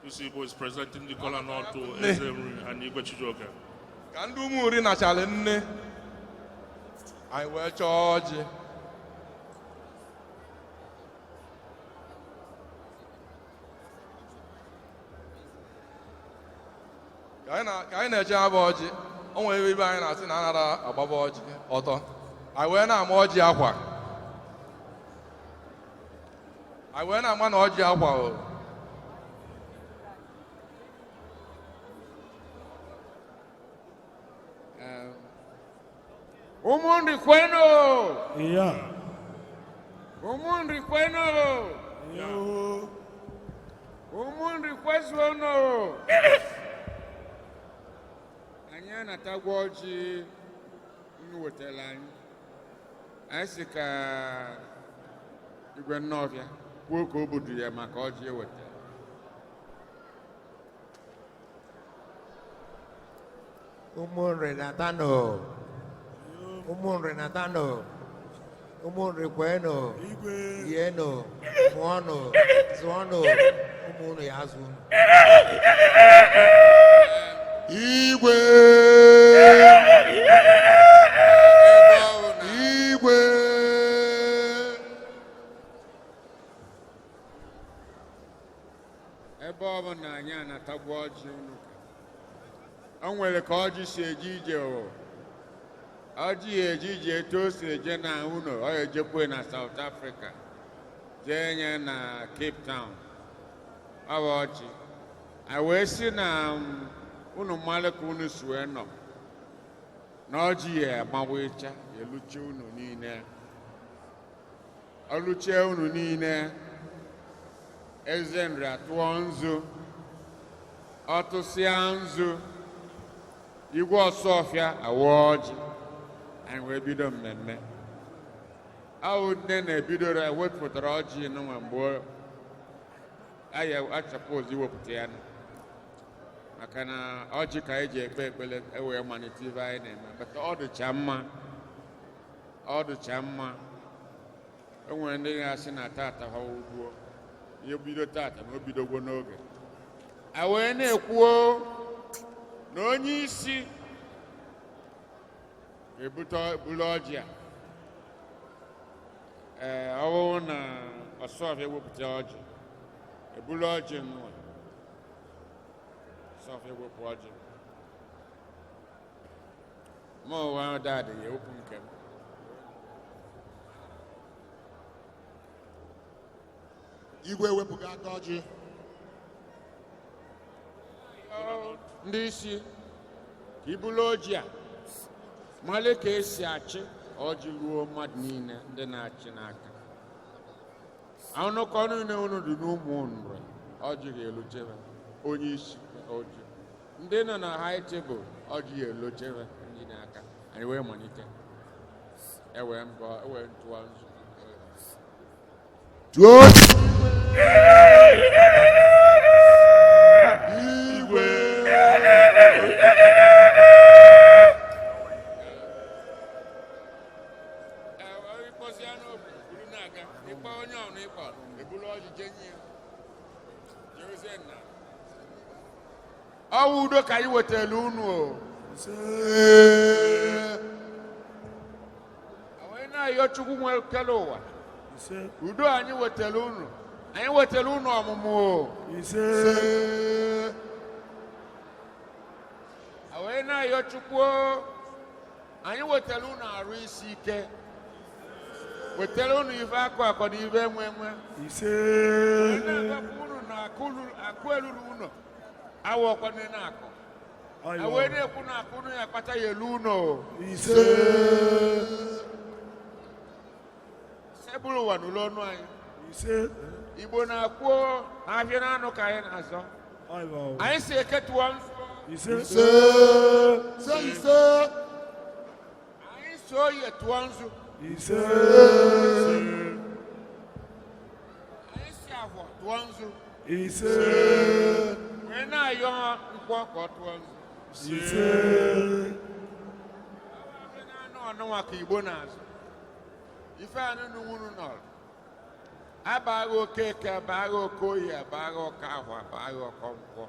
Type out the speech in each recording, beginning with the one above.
Isi Igbo is presenting the kola nut to Eze Nri and Igwe Chijioke. Ka ndị Ụmụnri nachara nne anyị wee chọọ ọjị. Ka anyị na-eche abụ ọjị, o nwere ebe anyị na-asị na anara agbaba ọjị ọtọ, anyị wee na-ama ọjị akwa, anyị wee na-ama na ọjị akwa o. Ụmụnri kwenu! Yeah. Ụmụnri kwenu! Ụmụnri kwezuonu! Anyị anatagwo ọjị unu wetara anyị. Anyị sị ka Igwe Nnọọfịa kwuo ka o budu ya maka ọjị ewetara. Ụmụnri natanụ. Ụmụnri natanụ. Ụmụnri kwenụ. Igwe. Rienụ. Mụọnụ. Zụọnụ. Ụmụ unu ya azụ unu. Igwe. Ebe ọ bụ na Igwe. Ebe ọ bụ na anyị anatagwo ọjị unu ka o nwere ka ọjị si eje ije o. Ọjị ya eje ije etu o si eje na unu, ọ ya ejekwe na South Africa, jee nye na Cape Town. Ọ bụ ọjị a wee sị na unu mmalụ ka unu si wee nọ na ọjị ya agbawecha eluche unu niile, ọlụchie unu niile. Eze Nri atụọ nzu, ọtụsịa nzu, Igwe Ọsụọfịa awa ọjị, anyị wee bido mmemme ahụ. Nne na-ebidoro ewepụtara ọjị nwa mgbe anyị achọpụ iwepụta ya nụ, maka na ọjị ka anyị ji ekpe ekpere ewee malite ife anyị na-eme. Bata ọ dịcha mma, ọ dịcha mma. E nwere ndị ga-asị na tata ha ugbuo ihe bido tata, na o bidogwo n'oge a wee na-ekwuo na onye isi ga-ebute bulu ọjị a. Ee, ọ bụrụ na Ọsụọfịa ewepụta ọjị, ebulu ọjị nwa Ọsụọfịa ewepụ ọjị, mụ onwe ahụ daadị ya ewepụ nke m. Igwe ewepụghị aka ọjị. Ndị isi ka ibulu ọjị a, male ka esi achị ọjị luo mmadụ niile ndị na-achị n'aka. Anụkọ niile unu dị n'ụmụ nri, ọjị ga-eluchebe onye isi ọjị, ndị nọ na high table, ọjị ga-eluchebe ndị n'aka. Anyị wee malite, ewee mbọ ewee ntụọ nzu. Tụọ igwe. Ịkpọzie n'obu buru na-aga ịkpọ onye ọbụla ịkpọ ebulu ọjị jenye ya jeozie nna. Ọwụ udo ka anyị wetara unu o. Onye na-ayọ Chukwu nwe kele ụwa. Ise. Udo anyị wetara unu, anyị wetara unu ọmụmụ o. Ise. Onye na-ayọ Chukwu o, anyị wetara unu arụ isi ike, wetara unu ife akụ akọ na ife enwe enwe. Ise. Onye na-agakwa unu na akụ eluru unu awọkwa na akụ. Ayo. Wee na-ekwu na akụ unu ya akpata ya elu unu o. Ise. Sebụrụ ụwa n'ụlọ ọnụ anyị. Ise. Igbo na-akwuo na afịa na-anụ ka anyị na-azọ. Ayo. Anyị si eketuo nzu. Ise. Ise ise ise. Anyị si oyi tụọ nzu. Ise. Anyị si ahwọ tụọ nzu. Ise. Wee na-ayọ nkwọ ka ọ tụọ nzu. Ise. Afịa na-anụ ọnụnwa ka Igbo na-azụ ife anụ nwunu nọrọ. Abaghị Okeke, abaghị Okoye, abaghị Ọkahụ, abaghị Ọkọnkwọ.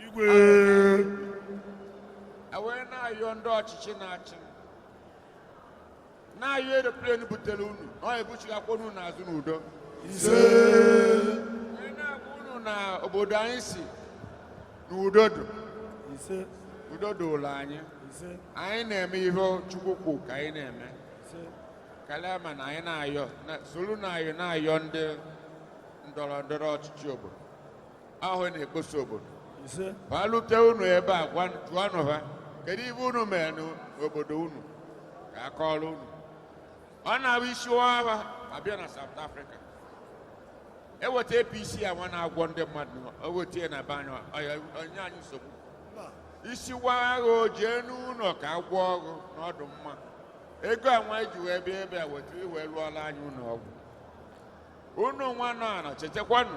Igwe. Wee na-ayọ ndị ọchịchị na-achị, na-ayọ aeroplane butere unu na ọ ebuchighakwa unu n'azụ n'udo. Ise. Wee na-agwa unu na obodo anyị si n'udo dị. Ise. Udo dị ụlọ anyị. Ise. Anyị na-eme ihe Chukwu kwu ka anyị na-eme. Ise. Kalịa ma na anyị na-ayọ soro na-ayọ na-ayọ ndị ndọrọ ndọrọ ọchịchị obodo ahụ na-ekposa obodo. Ise. Balute unu ebe a, jụanụ ha kedu ibe unu mere n'obodo unu ka a kọọrọ unu. Ọ na-abụ isi ha abịa na South Africa eweta APC a nwa na-agwọ ndị mmadụ, eweta ya na be anyị, onye anyị nsogbu isi wa agha o jee n'ụlọ ka a gwọọ ọgụ n'ọdụ mma ego a nwa eji wee bịa ebe a weta wee lụọla anyị ụlọ ọgwụ. Unu nwa nọ ana chetakwanụ,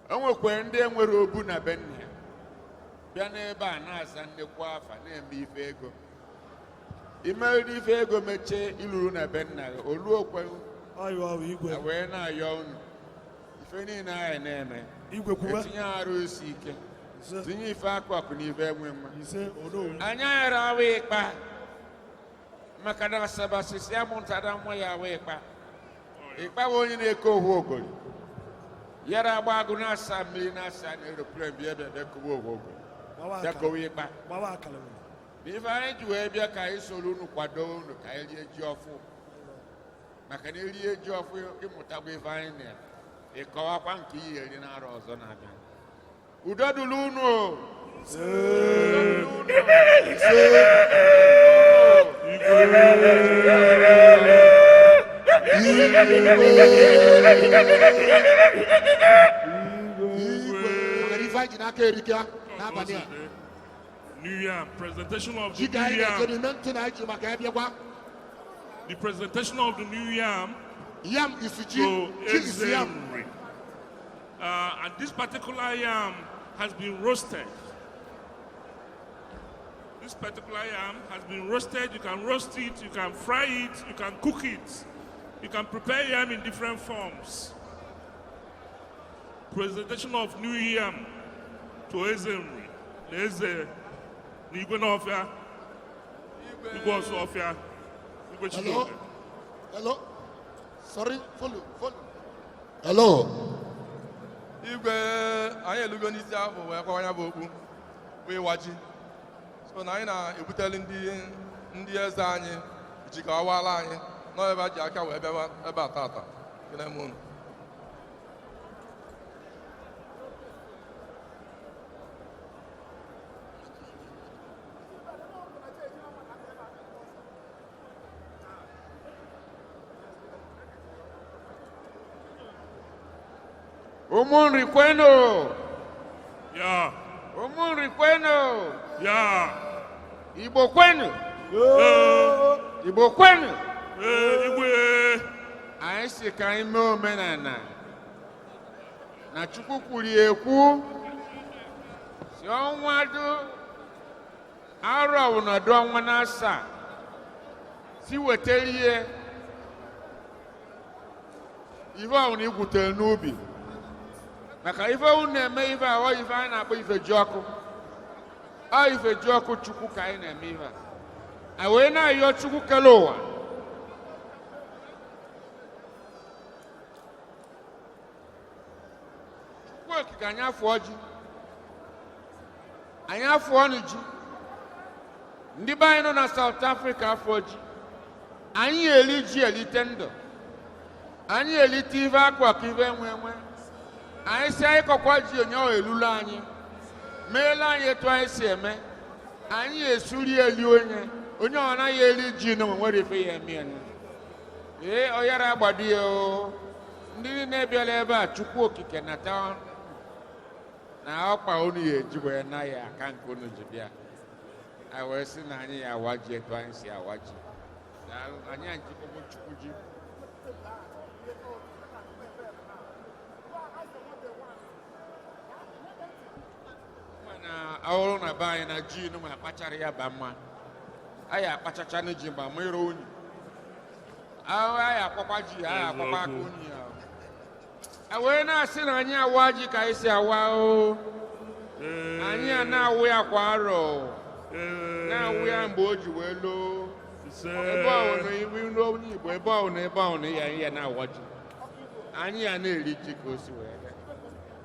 o nwekwara ndị enwere obu na be nna ya bịa n'ebe a na-aza nnekwu afa na-eme ife ego, imeriri ife ego mechie iluru na be nna ya olu okwe. Ayiwa igwe. Wee na-ayọ unu ife niile anyị na-eme. Igwe kwuwe. Etinye arụ isi ike. Ise. Tinye ife akụ akụ na ife enwe nwa. Ise onowu. Anyị aghara awa ịkpa maka na Asaba sisi amụntara nwa ya awa ịkpa. Ịkpa bụ onye na-eke ohu ogori yara agba agụ na-asa mmiri na-asa na aeroplane bịa bịa bịa kowe ohu ogori. Gbawa bịa akara. kowe ịkpa. Gbawa akara nwere. Na ife anyị ji wee bịa ka anyị soro unu kwado unu ka anyị rie ji ọfụ, maka na erie ji ọfụ ịmụtakwa ife anyị na ịkọwakwa nke ihe eri n'arọ ọzọ na-abịa. Udo dịrị unu o. Udo dịrị unu o. Igwe. Maka na ife anyị ji n'aka erika n'abalị a. New Yam, presentation of Ji the ka new anyị na-eje yam. n'ime ntị na anyị ji maka ya bịakwa. The presentation of the new yam Yam is ji. to Ji is yam. Ezenri. And this particular yam has been roasted. This particular yam has been roasted. You can roast it, you can fry it, you can cook it. You can prepare yam in different forms. Presentation of new yam to Ezenri. Eze, Igwe N'Ọfịa, Igwe Ọsụọfịa, Igwe Hello? Chijioke. Hello? Sorry, follow, follow. Hello? Igwe, anyị elugo n'isi afọ wee kwawa ya bụ okpu bụ ịwa ji, so na anyị na-ebuteli ndị eze anyị ji ka ọ waala anyị nọ ebe a ji aka wee bịawa ebe a tata. Kene m unu. Ụmụ nri kwenu. Ya, Ụmụ nri kwenu. ya, Igbo kwenu. ee, Igbo kwenu. Ee, Igwe. Anyị si ka anyị mee omenala na Chukwu kwuru ya ekwu si ọnwa dụ arọ ọnọdụ ọnwa na asaa si wetara ihe ife ọbụla igwutere n'ubi, maka ife unu na-eme ife a, ọ ife anyị na-akpọ ife ji ọkụ, ọ ife ji ọkụ Chukwu ka anyị na-eme ife a. Anyị wee na-ayọ Chukwu kele ụwa Chukwu okike, anyị afụọ ji, anyị afụọ nụ ji. Ndị be anyị nọ na South Africa afụọ ji, anyị eli ji elite ndụ, anyị elite ife akwa ka ife enwe enwe. Anyị si anyị kọkwa ji onye ọ elulu anyị meela anyị etu anyị si eme, anyị esuri eli onye onye ọ naghị eri ji na nwere ife ya eme ya. Ee, ọ yara agbado ya o. Ndị niile bịara ebe a, Chukwu okike nata na ọkpa unu ya eji wee na ya aka nke unu ji bịa. Anyị wee sị na anyị ya awa ji etu anyị si awa ji. Daalụ, anyị ejikọgbo Chukwu ji. Mana ọhụrụ na be anyị na ji nụ ma akpachara ya ba mma, anyị akpachachanụ ji ma mịrị unyi ahụ, anyị akwakwa ji, anyị akwakwa aka unyi ahụ. A wee na-asị na anyị awa ji ka anyị si awa o. Anyị a na-awụ ya kwa arọ. Na-awụ ya mgbe o ji wee loo. Ise. Ebe ahụ na iwu n'onye Igbo, ebe ahụ na ebe ahụ na ya ya na-awa ji. Anyị ya na-eri ji ka o si wee dị.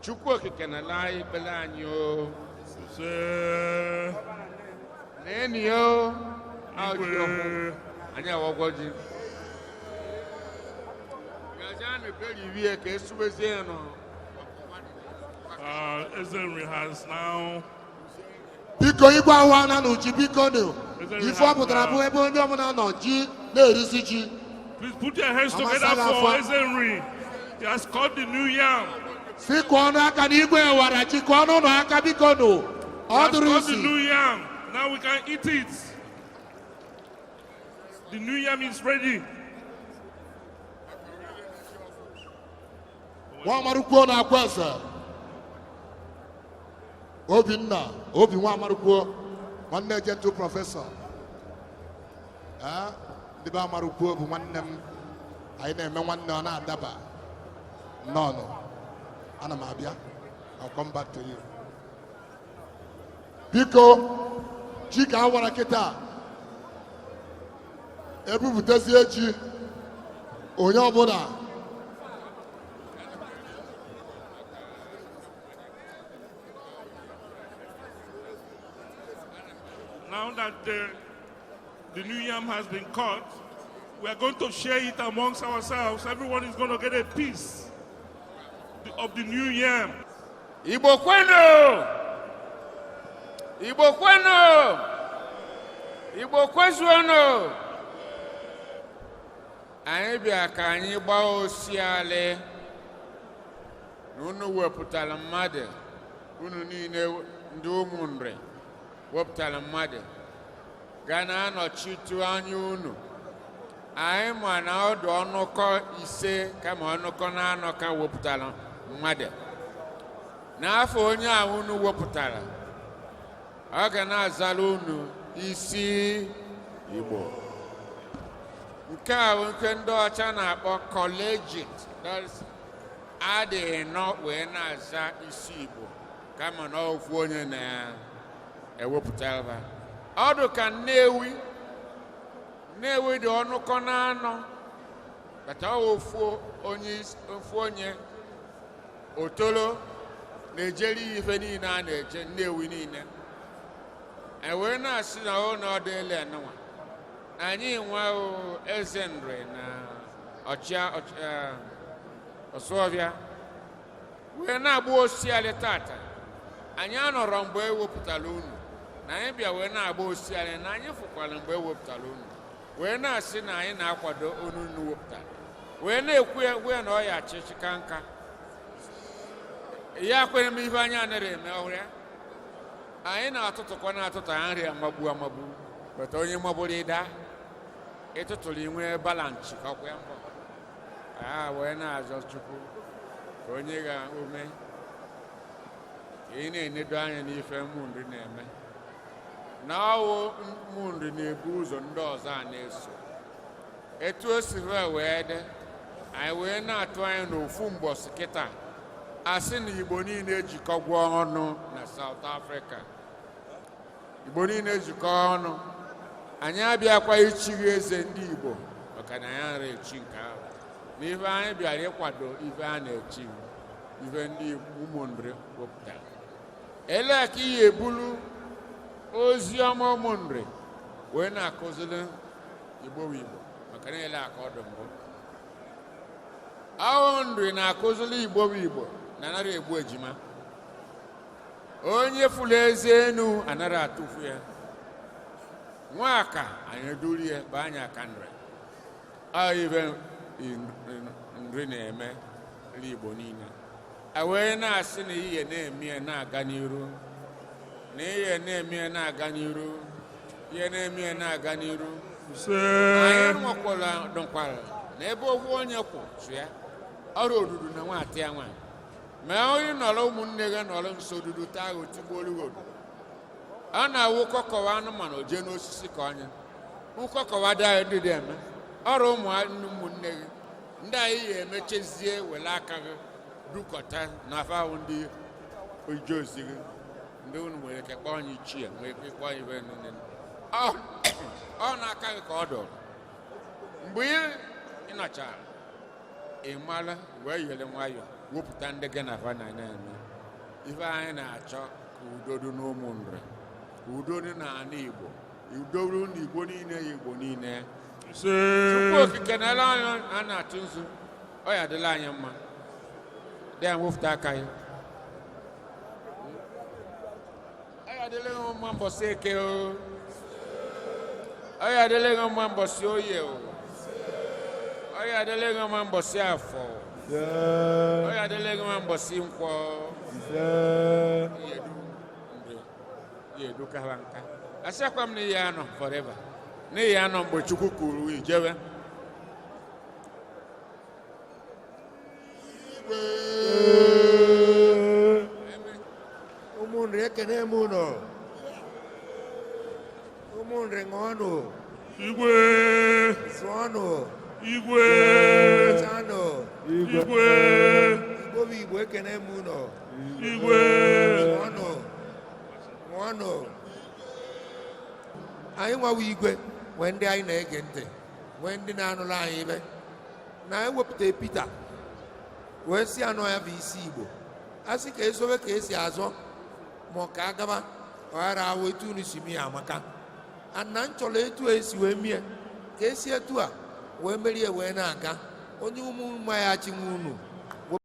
Chukwu Okike na ala anyị ekpere anyị o. Ise. Na enyi ya o. Ahụ ji Igwe. ọhụụ. Anyị awagwọ ji. Gazianụ beri ka esuwezie ya nọ. Ezenri has now. Biko, igwe awa na n'uji, biko nụ. Eze Ife ọ pụtara bụ ebe onye ọbụla nọ ji na-erisi ji. Please put your hands together Amasala for afa. Ezenri. He has cut the new yam. Si kụọ ọnụ aka na igwe wara ji, kụọ ọnụ ụlọ aka, biko nụ. He Ọ has dụrụ cut the isi. new yam. Now we can eat it. The new yam is ready. Nwa amarukwuo na-akwa eze. Obinna, Obi nwa amarukwuo, nwanne gentle professor. Ee, ndị be amarukwuo bụ nwanne m. Anyị na-eme nwanne, ọ na-adaba. Nnọọnụ. Ana m abịa. I'll come back to you. Biko, ji ka a wara kịta. Ebupụtazie ji. Onye ọbụla. Now that the new yam has been cut, we are going to share it amongst ourselves. Everyone is going to get a piece of the new yam. Igbo kwenu! Igbo kwenu! Igbo kwezuonu! Anyị bịa ka anyị gbaa osialị na unu wepụtara mmadụ, unu niile ndị ụmụ Nri wepụtara mmadụ ga na-anọchitu anya unu. Anyị ma na ọdụ ọnụkọ 5 kama ọnụkọ na-anọ ka wepụtara mmadụ. N'afọ onye ahụ unu wepụtara, ọ ga na-azara unu isi Igbo. Nke a bụ nke ndị ọcha na-akpọ collegiate. That is, adịghị nọ wee na-aza isi Igbo kama na ofu onye na-ewepụtara ha. Ọ dị ka Nnewi. Nnewi dị ọnụkọ na-anọ, bata ọ ofu onye, ofu onye otolo na-ejeri ya ife niile a na-eje Nnewi niile. E wee na-asị na ọ na ọ dịla nwa anyị nwe eze Nri na ọchịa Ọsụọfịa wee na-agba osialị tata. Anyị anọrọ mgbe e wepụtara unu na anyị bịa wee na-agba osialị na anyị fụkwara mgbe e wepụtara unu, wee na-asị na anyị na-akwado onu unu wepụtara, wee na-ekwu ya gwa ya na ọ ya achịchị ka nka ya kwere m ife anyị anaghị eme ọhụrụ ya. Anyị na-atụtụkwa na-atụtụ nri amagbu amagbu, bata onye magburu ịda ịtụtụrụ inwe balance ka ọkwa ya mbọ a wee na-azọ Chukwu ka onye ga ume ka ị na-enedo anya n'ife mmụnri na-eme na ọwụ mmụnri na-ebu ụzọ, ndị ọzọ a na-eso. Etu o si wee dị, anyị wee na-atụ anya n'ofu mgbọsị kịta asị na Igbo niile ejikọgwa ọnụ na South Africa. Igbo niile ejikọ ọnụ. Anyị abịakwa ichighi eze ndị Igbo, maka na anyị ara echi nke ahụ na ife anyị bịara ịkwado ife a na-echi, ife ndị ụmụnri wepụtara. Elee ka ihe ebulu ozi ọma ụmụnri wee na-akụziri Igbo bụ Igbo, maka na ele aka ọdụ mbụ ahụ nri na-akụziri Igbo bụ Igbo na anara egbu ejima. Onye fụrụ eze enu anara atụfu ya. Nwaka anyị edurie bụ anyị aka nri ọ ibe nri na-eme ndị Igbo niile. A wee na-asị na ihe na-eme ya na-aga n'iru, na ihe na-eme ya na-aga n'iru, ihe na-eme ya na-aga n'iru. Ise. Anyị nwekwara nụkwara na ebe ofu onye kwụ so ya ọrụ odudu na nwata ya nwaanyị ma onye nọrọ ụmụnne gị nọrọ nso odudu taa gị otigbuolu gị odudu. A na-awụ kọkọwa anụmanụ jee n'osisi ka onye ụkọkọwa dị anyị ndị dị eme ọrụ ụmụnne gị ndị anyị ya emechezie were aka gị. Dukọta na afa ahụ ndị oje ozi gị, ndị unu nwere ike kpọọ anyị ichie, nwere ike kpọọ anyị ibe niile. Ọ na-aka gị ka ọ dọrọ mgbe ị nọchara, ị mara wee yere nwayọọ wepụta ndị gị na fa na na-eme ife anyị na-achọ, ka udo dị n'Ụmụnri, ka udo dị n'ala Igbo, udo dị n'Igbo niile, Igbo niile. Ise. Chukwu Okike na ele anyị a na-atụ nzu, ọ ya adịla anyị mma. Dị ya wepụta aka ya, ọ ya adịla gị mma mbọsị Eke o, ọ ya adịla gị mma mbọsị Oye o, ọ ya adịla gị mma mbọsị Afọ o, ọ ya adịla gị mma mbọsị Nkwọ. Ise. Yedu mgbe yedu kawa nka, asịakwa m na ihe anọ forever, n'ihi anọ mgbe Chukwu kwuru ijewe. Ụmụnri, ekene m unu. Ụmụnri, ṅụọnụ. Igwe. Zụọnụ. Igwe. Chanụ. Igwe. Igbo bụ Igbo, ekene m unu. Igwe. Zụọnụ, ṅụọnụ. Anyị nwawa igwe nwee ndị anyị na-ege ntị, nwee ndị na-anụrụ anyị ibe na ewepụta Peter wee si anụ ya bụ isi Igbo. A sị ka ezobe ka esi azọ, ma ọ ka agaba ọ ghara awụ etu unu si mie amaka. Ana m chọrọ etu a esi wee mie, ka esi etu a wee merie wee na-aga onye ụmụ mmanya chinwe unu.